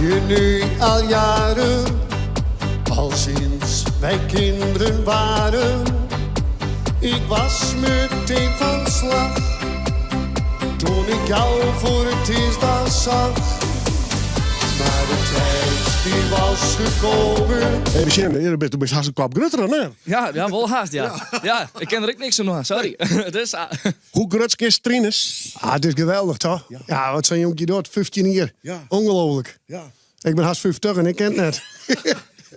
je nu al jaren, al sinds wij kinderen waren. Ik was meteen van slag, toen ik jou voor het eerst daar zag. Maar de tijd die was gekomen. Even sjen, do bist hast in kop grutter dan hè? Ja, ja, wol hast, ja. Ja, ik kin der ek niks oan dwaan, sorry. Dus, ah. Hoe grutsk is Trinus? Ah, it is geweldich, toch? Ja, wat sa'n jonkje docht, 15 jier. Ja. Ongelooflik. Ja. Ik bin hast 50 en ik kin it net.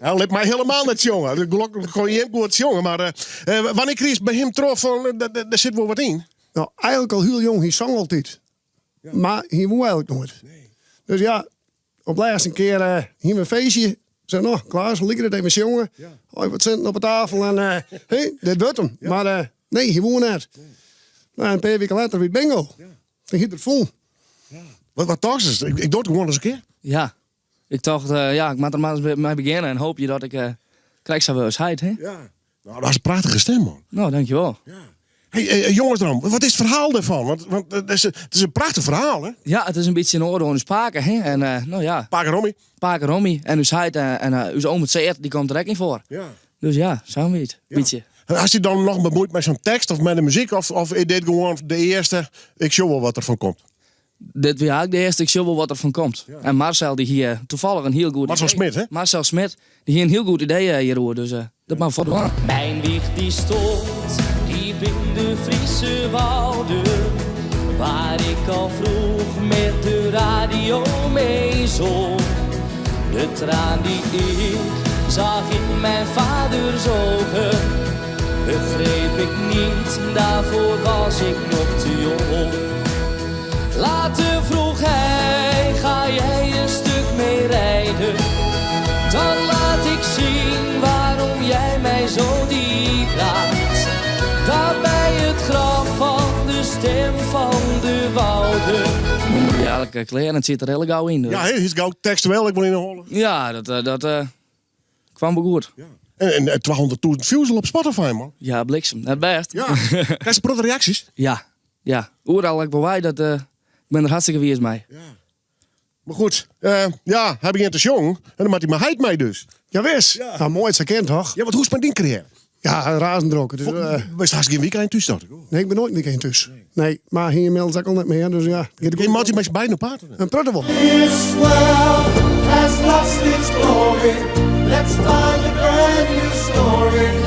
Ja, lit my hielendal net sjonge. Gelokkich kinne jim goed sjonge, mar eh, wannear krigest by him troch fan dêr sit wol wat yn? No, eigenlik al hiel jong, hy song altyd. Mar hy woe eigenlik noait. Dus ja, op lêste kear eh, hiene we in feestje. Sei, no, Klaas, liket it even sjonge. Ja. Wat sinten op de tafel en eh, hey, dit wurdt him. Mar eh, nee, hy woe net. No, in pear wiken letter wie it bingo. Toen hie er it fûn. Wat tochtst? Ik doch it gewoan ris in kear. Ja, ik tocht, eh, ja, ik moat der mar ris mei begjinne en hoopje dat ik eh, krekt sa wurd as heit, hè? Ja. No, dat is in prachtige stim, man. No, dankjewol. Ja. Hey, eh, jongesdroom, wat is it ferhaal dêrfan? Want it is in prachtich ferhaal, hè? Ja, it is in bytsje in oade oan ús pake, hè? En eh, no ja. Pake Rommie. Pake Rommie en ús heit en ús ome Tseard, dy komt der ek yn foar. Ja. Dus ja, sa'n wie it, bytsje. Hast dy dan noch bemuoid mei sa'n tekst of mei de muzyk of is dit gewoan de earste, ik sjoch wol wat der fan komt? Dit wie eigenlik de earste, ik sjoch wol wat der fan komt. En Marcel dy hie toevallig in hiel goed Marcel idee. Smit, hè? Marcel Smit, dy hie in hiel goed idee hjiroer, dus dat moat foldwaan. Mijn wieg die stond diep in de Friese wouden, waar ik al vroeg met de radio mee zong. De traan die ik zag in mijn vaders ogen, begreep ik niet, daarvoor was ik nog te jong. Later vroeg hij, ga jij een stuk mee rijden? Dan laat ik zien waarom jij mij zo diep raakt. Daar bij het graf van de stem van de wouden. Ja, ik klear en it sit der hiel gau yn. Dus. Ja, is gau tekstueel ek wol yn 'e holle. Ja, dat kwam wol goed. Ja. En 200.000 views al op Spotify, man. Ja, bliksem. Net bêst. Ja. Krijst in protte reaksjes? Ja, ja. Oeral ek wol wei, dat, ik bin der hartstikke wiis mei. Ja. Mar goed, ja, hy begjint te sjongen en dan moat hy mei heit mei dus. Jawis. Ja. Nou, moai sa kin toch? Ja, want hoe is it mei dyn karriêre? Ja, razend drok. Dus, Bist hast gjin wykein thús, tocht ik? Nee, ik bin noait in wykein thús. Nee, mar hy ynmiddels ek al net mear, dus ja. Kin Marty mei syn beiden op paad? In protte wol. This world has lost its glory. Let's find a brand new story.